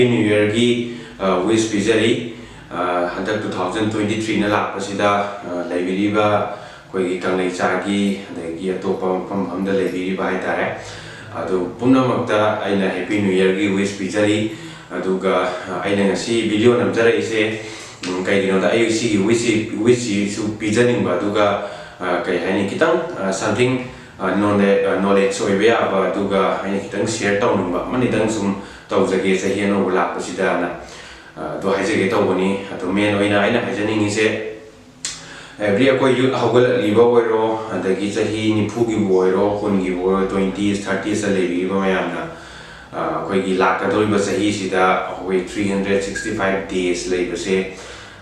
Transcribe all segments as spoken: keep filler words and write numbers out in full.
New Yearꯒꯤ wish ꯄꯤꯖꯔꯤ꯫ ꯑ, ꯍꯟꯗꯛ two thousand twenty threeꯅ ꯂꯥꯛꯄꯁꯤꯗ, ꯑ, ꯂꯩꯕꯤꯔꯤꯕ ꯑꯩꯈꯣꯏꯒꯤ ꯀꯪꯂꯩꯆꯥꯒꯤ, ꯑꯗꯒꯤ ꯑꯇꯣꯞꯄ ꯃꯐꯝ ꯃꯐꯝꯗ ꯂꯩꯕꯤꯔꯤꯕ ꯍꯥꯏꯇꯥꯔꯦ, ꯑꯗꯨ ꯄꯨꯝꯅꯃꯛꯇ ꯑꯩꯅ Happy New Yearꯒꯤ wish ꯄꯤꯖꯔꯤ꯫ ꯑꯗꯨꯒ, ꯑ, ꯑꯩꯅ ꯉꯁꯤ video ꯅꯝꯖꯔꯛꯏꯁꯦ, ꯎꯝ, ꯀꯩꯒꯤꯅꯣꯗ, ꯑꯩ ꯁꯤꯒꯤ wish, wishꯁꯤꯁꯨ ꯄꯤꯖꯅꯤꯡꯕ, ꯑꯗꯨꯒ, ꯑ, ꯀꯩ ꯍꯥꯏꯅꯤ, ꯈꯤꯇꯪ, ꯑ, something, ꯑ, knowledge, ꯑ, knowledge ꯑꯣꯏꯕ ꯌꯥꯕ, ꯑꯗꯨꯒ ꯑꯩꯅ ꯈꯤꯇꯪ share ꯇꯧꯅꯤꯡꯕ ꯑꯃꯅꯤꯗꯪ ꯁꯨꯝ ꯇꯧꯖꯒꯦ ꯆꯍꯤ ꯑꯅꯧꯕ ꯂꯥꯛꯄꯁꯤꯗꯅ, ꯑ, ꯑꯗꯨ ꯍꯥꯏꯖꯒꯦ ꯇꯧꯕꯅꯤ꯫ ꯑꯗꯣ main ꯑꯣꯏꯅ ꯑꯩꯅ ꯍꯥꯏꯖꯅꯤꯡꯉꯤꯁꯦ, every ꯑꯩꯈꯣꯏ youth ꯍꯧꯒꯠꯂꯛꯂꯤꯕ ꯑꯣꯏꯔꯣ, ꯑꯗꯒꯤ ꯆꯍꯤ ꯅꯤꯐꯨꯒꯤꯕꯨ ꯑꯣꯏꯔꯣ, ꯀꯨꯟꯒꯤꯕꯨ ꯑꯣꯏꯔꯣ, twenties, thirtiesꯇ ꯂꯩꯕꯤꯔꯤꯕ ꯃꯌꯥꯝꯅ, ꯑ, ꯑꯩꯈꯣꯏꯒꯤ ꯂꯥꯛꯀꯗꯧꯔꯤꯕ ꯆꯍꯤꯁꯤꯗ ꯑꯩꯈꯣꯏ three hundred sixty five days ꯂꯩꯕꯁꯦ,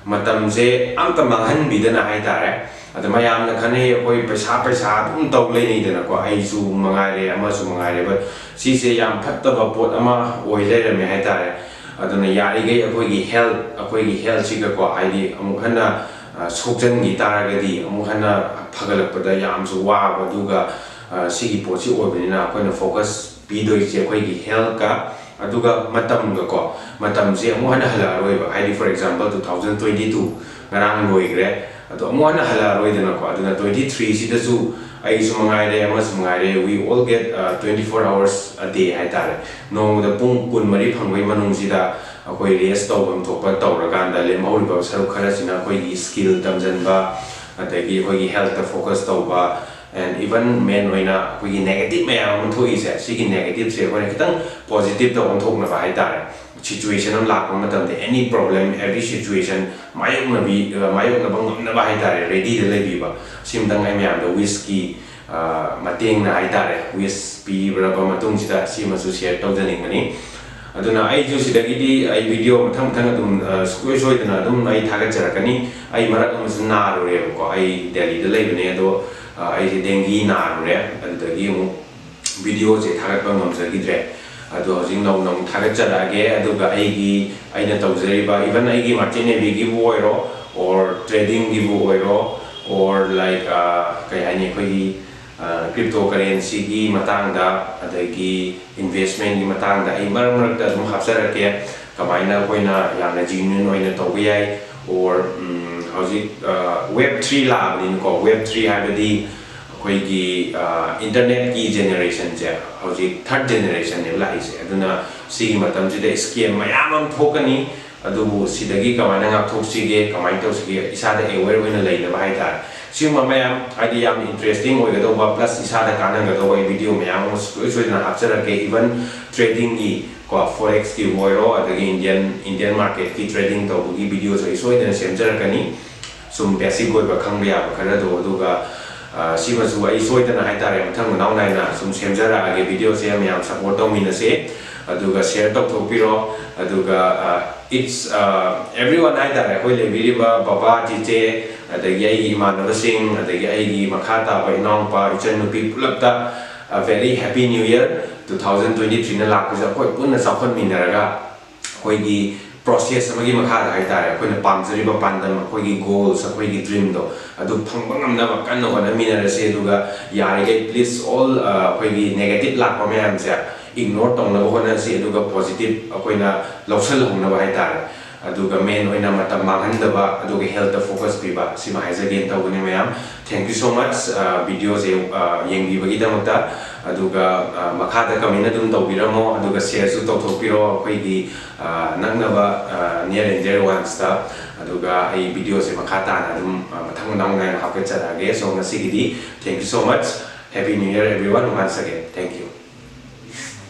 ꯃꯇꯝꯁꯦ ꯑꯝꯇ ꯃꯥꯡꯍꯟꯕꯤꯗꯅ ꯍꯥꯏꯇꯥꯔꯦ꯫ ꯑꯗ ꯃꯌꯥꯝꯅ ꯈꯟꯅꯩ, ꯑꯩꯈꯣꯏ ꯄꯩꯁꯥ, ꯄꯩꯁꯥ ꯑꯗꯨꯝ ꯇꯧ ꯂꯩꯅꯩꯗꯅꯀꯣ, ꯑꯩꯁꯨ ꯃꯉꯥꯏꯔꯦ, ꯑꯃꯁꯨ ꯃꯉꯥꯏꯔꯦ, but ꯁꯤꯁꯦ ꯌꯥꯝ ꯐꯠꯇꯕ ꯄꯣꯠ ꯑꯃ ꯑꯣꯏ ꯂꯩꯔꯝꯃꯦ ꯍꯥꯏꯇꯥꯔꯦ꯫ ꯑꯗꯨꯅ ꯌꯥꯔꯤꯈꯩ ꯑꯩꯈꯣꯏꯒꯤ health, ꯑꯩꯈꯣꯏꯒꯤ healthꯁꯤꯒꯀꯣ, ꯍꯥꯏꯗꯤ ꯑꯃꯨꯛ ꯍꯟꯅ, ꯑ, ꯁꯣꯛꯆꯟꯈꯤ ꯇꯥꯔꯒꯗꯤ ꯑꯃꯨꯛ ꯍꯟꯅ ꯐꯒꯠꯂꯛꯄꯗ ꯌꯥꯝꯁꯨ ꯋꯥꯕ, ꯑꯗꯨꯒ, ꯑ, ꯁꯤꯒꯤ ꯄꯣꯠꯁꯤ ꯑꯣꯏꯕꯅꯤꯅ ꯑꯩꯈꯣꯏꯅ focus ꯄꯤꯗꯣꯏꯁꯦ ꯑꯩꯈꯣꯏꯒꯤ healthꯀ, ꯑꯗꯨꯒ ꯃꯇꯝꯒꯀꯣ, ꯃꯇꯝꯁꯦ ꯑꯃꯨꯛ ꯍꯟꯅ ꯍꯜꯂꯛꯑꯔꯣꯏꯕ꯫ ꯍꯥꯏꯗꯤ, for example, two thousand twenty two ꯉꯔꯥꯡ ꯂꯣꯏꯈ꯭ꯔꯦ, ꯑꯗꯣ ꯑꯃꯨꯛ ꯍꯟꯅ ꯍꯜꯂꯛꯑꯔꯣꯏꯗꯅꯀꯣ꯫ ꯑꯗꯨꯅ twenty threeꯁꯤꯗꯁꯨ ꯑꯩꯁꯨ ꯃꯉꯥꯏꯔꯦ, ꯑꯃꯁꯨ ꯃꯉꯥꯏꯔꯦ, we all get, uh, twenty four hours a day ꯍꯥꯏꯇꯥꯔꯦ꯫ ꯅꯣꯡꯃꯗ ꯄꯨꯡ ꯀꯨꯟꯃꯔꯤ ꯐꯪꯕꯒꯤ ꯃꯅꯨꯡꯁꯤꯗ ꯑꯩꯈꯣꯏ rest ꯇꯧꯐꯝ ꯊꯣꯛꯄ ꯇꯧꯔꯀꯥꯟꯗ, ꯂꯦꯝꯍꯧꯔꯤꯕ ꯁꯔꯨꯛ ꯈꯔꯁꯤꯅ ꯑꯩꯈꯣꯏꯒꯤ skill ꯇꯝꯁꯤꯟꯕ, ꯑꯗꯒꯤ ꯑꯩꯈꯣꯏꯒꯤ healthꯇ focus ꯇꯧꯕ, and even main ꯑꯣꯏꯅ ꯑꯩꯈꯣꯏꯒꯤ negative ꯃꯌꯥꯝ ꯑꯃ ꯊꯣꯛꯏꯁꯦ, ꯁꯤꯒꯤ negativeꯁꯦ ꯑꯩꯈꯣꯏꯅ ꯈꯤꯇꯪ positiveꯇ ꯑꯣꯟꯊꯣꯛꯅꯕ ꯍꯥꯏꯇꯥꯔꯦ꯫ Situation ꯑꯃ ꯂꯥꯛꯄ ꯃꯇꯝꯗ, any problem, every situation ꯃꯥꯌꯣꯛꯅꯕꯤ-, ꯑ, ꯃꯥꯌꯣꯛꯅꯕ ꯉꯝꯅꯕ ꯍꯥꯏꯇꯥꯔꯦ, readyꯗ ꯂꯩꯕꯤꯕ꯫ ꯁꯤꯃꯇꯪ ꯑꯩ ꯃꯌꯥꯝꯗ wishꯀꯤ, ꯑ, ꯃꯇꯦꯡꯅ ꯍꯥꯏꯇꯥꯔꯦ, wish ꯄꯤꯔꯕ ꯃꯇꯨꯡꯁꯤꯗ ꯁꯤꯃꯁꯨ share ꯇꯧꯖꯅꯤꯡꯕꯅꯤ꯫ ꯑꯗꯨꯅ ꯑꯩꯁꯨ ꯁꯤꯗꯒꯤꯗꯤ ꯑꯩ video ꯃꯊꯪ ꯃꯊꯪ ꯑꯗꯨꯝ, ꯑ, ꯁꯨꯡꯁꯣꯏ ꯁꯣꯏꯗꯅ ꯑꯗꯨꯝ ꯑꯩ ꯊꯥꯒꯠꯆꯔꯛꯀꯅꯤ꯫ ꯑꯩ ꯃꯔꯛ ꯑꯃꯁꯨ ꯅꯥꯔꯨꯔꯦꯕꯀꯣ, ꯑꯩ ꯗꯦꯜꯂꯤꯗ ꯂꯩꯕꯅꯦ, ꯑꯗꯣ, ꯑ, ꯑꯩꯁꯦ dengue ꯅꯥꯔꯨꯔꯦ, ꯑꯗꯨꯗꯒꯤ ꯑꯃꯨꯛ videoꯁꯦ ꯊꯥꯒꯠꯄ ꯉꯝꯖꯈꯤꯗ꯭ꯔꯦ꯫ ꯑꯗꯣ ꯍꯧꯖꯤꯛ ꯅꯧꯅ ꯑꯃꯨꯛ ꯊꯥꯒꯠꯆꯔꯛꯑꯒꯦ, ꯑꯗꯨꯒ ꯑꯩꯒꯤ, ꯑꯩꯅ ꯇꯧꯖꯔꯤꯕ, even ꯑꯩꯒꯤ merchant navyꯒꯤꯕꯨ ꯑꯣꯏꯔꯣ, or tradingꯒꯤꯕꯨ ꯑꯣꯏꯔꯣ, or like, ꯑ, ꯀꯩ ꯍꯥꯏꯅꯤ, ꯑꯩꯈꯣꯏꯒꯤ, ꯀ꯭ꯔꯤꯞꯇꯣ ꯀꯔꯦꯟꯁꯤꯒꯤ ꯃꯇꯥꯡꯗ, ꯑꯗꯒꯤ ꯏꯟꯚꯦꯁꯃꯦꯟꯒꯤ ꯃꯇꯥꯡꯗ ꯑꯩ ꯃꯔꯛ ꯃꯔꯛꯇ ꯑꯗꯨꯝ ꯍꯥꯞꯆꯔꯛꯀꯦ, ꯀꯃꯥꯏꯅ ꯑꯩꯈꯣꯏꯅ ꯌꯥꯝꯅ ꯖꯤꯅ꯭ꯌꯨꯟ ꯑꯣꯏꯅ ꯇꯧꯕ ꯌꯥꯏ꯫ ꯑꯣꯔ ꯍꯧꯖꯤꯛ ꯋꯦꯕ ꯊ꯭ꯔꯤ ꯂꯥꯛꯑꯕꯅꯤꯅꯀꯣ, ꯋꯦꯕ ꯊ꯭ꯔꯤ ꯍꯥꯏꯕꯗꯤ ꯑꯩꯈꯣꯏꯒꯤ ꯏꯟꯇꯔꯅꯦꯠꯀꯤ ꯖꯦꯅꯦꯔꯦꯁꯟꯁꯦ ꯍꯧꯖꯤꯛ ꯊꯥꯔꯠ ꯖꯦꯅꯦꯔꯦꯁꯟꯅꯦꯕ ꯂꯥꯛꯏꯁꯦ꯫ ꯑꯗꯨꯅ ꯁꯤꯒꯤ ꯃꯇꯝꯁꯤꯗ ꯁ꯭ꯀꯦꯝ ꯃꯌꯥꯝ ꯑꯃ ꯊꯣꯛꯀꯅꯤ꯫ ꯑꯗꯨꯕꯨ ꯁꯤꯗꯒꯤ ꯀꯃꯥꯏꯅ ꯉꯥꯛꯊꯣꯛꯁꯤꯒꯦ, ꯀꯃꯥꯏꯅ ꯇꯧꯁꯤꯒꯦ, ꯏꯁꯥꯗ ꯑꯦꯋꯦꯌꯔ ꯑꯣꯏꯅ ꯂꯩꯅꯕ ꯍꯥꯏꯇꯥꯔꯦ꯫ ꯁꯤꯒꯨꯝꯕ ꯃꯌꯥꯝ, ꯍꯥꯏꯗꯤ ꯌꯥꯝ ꯏꯟꯇꯔꯦꯁꯇꯤꯡ ꯑꯣꯏꯒꯗꯧꯕ, ꯄ꯭ꯂꯁ ꯏꯁꯥꯗ ꯀꯥꯟꯅꯒꯗꯧꯕ ꯑꯩ ꯚꯤꯗꯤꯑꯣ ꯃꯌꯥꯝ ꯑꯃ ꯁꯨꯡꯁꯣꯏ ꯁꯣꯏꯗꯅ ꯍꯥꯞꯆꯔꯛꯀꯦ꯫ ꯏꯚꯟ ꯇ꯭ꯔꯦꯗꯤꯡꯒꯤ ꯀꯣ, ꯐꯣꯔꯦꯛꯁꯀꯤꯕꯨ ꯑꯣꯏꯔꯣ, ꯑꯗꯒꯤ ꯏꯟꯗꯤꯌꯟ, ꯏꯟꯗꯤꯌꯟ ꯃꯥꯔꯀꯦꯠꯀꯤ ꯇ꯭ꯔꯦꯗꯤꯡ ꯇꯧꯕꯒꯤ ꯚꯤꯗꯤꯑꯣꯁꯨ ꯑꯩ ꯁꯣꯏꯗꯅ ꯁꯦꯝꯖꯔꯛꯀꯅꯤ꯫ ꯁꯨꯝ ꯕꯦꯁꯤꯛ ꯑꯣꯏꯕ ꯈꯪꯕ ꯌꯥꯕ ꯈꯔꯗꯣ, ꯑꯗꯨꯒ, ꯑ, ꯁꯤꯃꯁꯨ ꯑꯩ ꯁꯣꯏꯗꯅ ꯍꯥꯏꯇꯥꯔꯦ, ꯃꯊꯪ ꯃꯅꯥꯎ ꯅꯥꯏꯅ ꯁꯨꯝ ꯁꯦꯝꯖꯔꯛꯑꯒꯦ꯫ ꯚꯤꯗꯤꯑꯣꯁꯦ ꯃꯌꯥꯝ ꯁꯞꯄꯣꯔꯠ ꯇꯧꯃꯤꯟꯅꯁꯦ, ꯑꯗꯨꯒ ꯁꯤꯌꯔ ꯇꯧꯊꯣꯛꯄꯤꯔꯣ, ꯑꯗꯨꯒ, ꯑ, it's, ꯑ, everyone ꯍꯥꯏꯇꯥꯔꯦ, ꯑꯩꯈꯣꯏ ꯂꯩꯕꯤꯔꯤꯕ ꯕꯕꯥ, ꯆꯤꯆꯦ, ꯑꯗꯒꯤ ꯑꯩꯒꯤ ꯏꯃꯥꯟꯅꯕꯁꯤꯡ, ꯑꯗꯒꯤ ꯑꯩꯒꯤ ꯃꯈꯥ ꯇꯥꯕ ꯏꯅꯥꯎꯅꯨꯄꯥ, ꯏꯆꯟꯅꯨꯄꯤ ꯄꯨꯂꯞꯇ, ꯑ, very happy new year꯫ Two thousand twenty threeꯅ ꯂꯥꯛꯄꯁꯦ ꯑꯩꯈꯣꯏ ꯄꯨꯟꯅ ꯆꯥꯎꯈꯠꯃꯤꯟꯅꯔꯒ ꯑꯩꯈꯣꯏꯒꯤ ꯄ꯭ꯔꯣꯁꯦꯁ ꯑꯃꯒꯤ ꯃꯈꯥꯗ ꯍꯥꯏꯇꯥꯔꯦ, ꯑꯩꯈꯣꯏꯅ ꯄꯥꯝꯖꯔꯤꯕ ꯄꯥꯟꯗꯝ, ꯑꯩꯈꯣꯏꯒꯤ ꯒꯣꯜꯁ, ꯑꯩꯈꯣꯏꯒꯤ ꯗ꯭ꯔꯤꯝꯗꯣ ꯑꯗꯨ ꯐꯪꯕ ꯉꯝꯅꯕ ꯀꯟꯅ ꯍꯣꯠꯅꯃꯤꯟꯅꯔꯁꯤ꯫ ꯑꯗꯨꯒ ꯌꯥꯔꯤꯈꯩ please all, ꯑ, ꯑꯩꯈꯣꯏꯒꯤ ꯅꯦꯒꯦꯇꯤꯚ ꯂꯥꯛꯄ ꯃꯌꯥꯝꯁꯦ ꯏꯒꯅꯣꯔ ꯇꯧꯅꯕ ꯍꯣꯠꯅꯁꯤ, ꯑꯗꯨꯒ ꯄꯣꯖꯤꯇꯤꯚ ꯑꯩꯈꯣꯏꯅ ꯂꯧꯁꯜꯍꯧꯅꯕ ꯍꯥꯏꯇꯥꯔꯦ꯫ ꯑꯗꯨꯒ ꯃꯦꯟ ꯑꯣꯏꯅ ꯃꯇꯝ ꯃꯥꯡꯍꯟꯗꯕ, ꯑꯗꯨꯒ ꯍꯦꯜꯠꯇ ꯐꯣꯀꯁ ꯄꯤꯕ, ꯁꯤꯃ ꯍꯥꯏꯖꯒꯦꯅ ꯇꯧꯕꯅꯤ ꯃꯌꯥꯝ꯫ Thank you so much, ꯑ, ꯚꯤꯗꯤꯑꯣꯁꯦ, ꯑ, ꯌꯦꯡꯕꯤꯕꯒꯤꯗꯃꯛꯇ꯫ ꯑꯗꯨꯒ, ꯑ, ꯃꯈꯥꯗ ꯀꯃꯦꯟ ꯑꯗꯨꯝ ꯇꯧꯕꯤꯔꯝꯃꯣ, ꯑꯗꯨꯒ ꯁꯤꯌꯔꯁꯨ ꯇꯧꯊꯣꯛꯄꯤꯔꯣ ꯑꯩꯈꯣꯏꯒꯤ, ꯑ, ꯅꯛꯅꯕ, ꯑ, near and dear onesꯇ꯫ ꯑꯗꯨꯒ ꯑꯩ ꯚꯤꯗꯤꯑꯣꯁꯦ ꯃꯈꯥ ꯇꯥꯅ ꯑꯗꯨꯝ, ꯑ, ꯃꯊꯪ ꯃꯅꯥꯎ ꯅꯥꯏꯅ ꯍꯥꯞꯀꯠꯆꯔꯛꯑꯒꯦ꯫ So ꯉꯁꯤꯒꯤꯗꯤ thank you so much, happy new year everyone once again, thank you꯫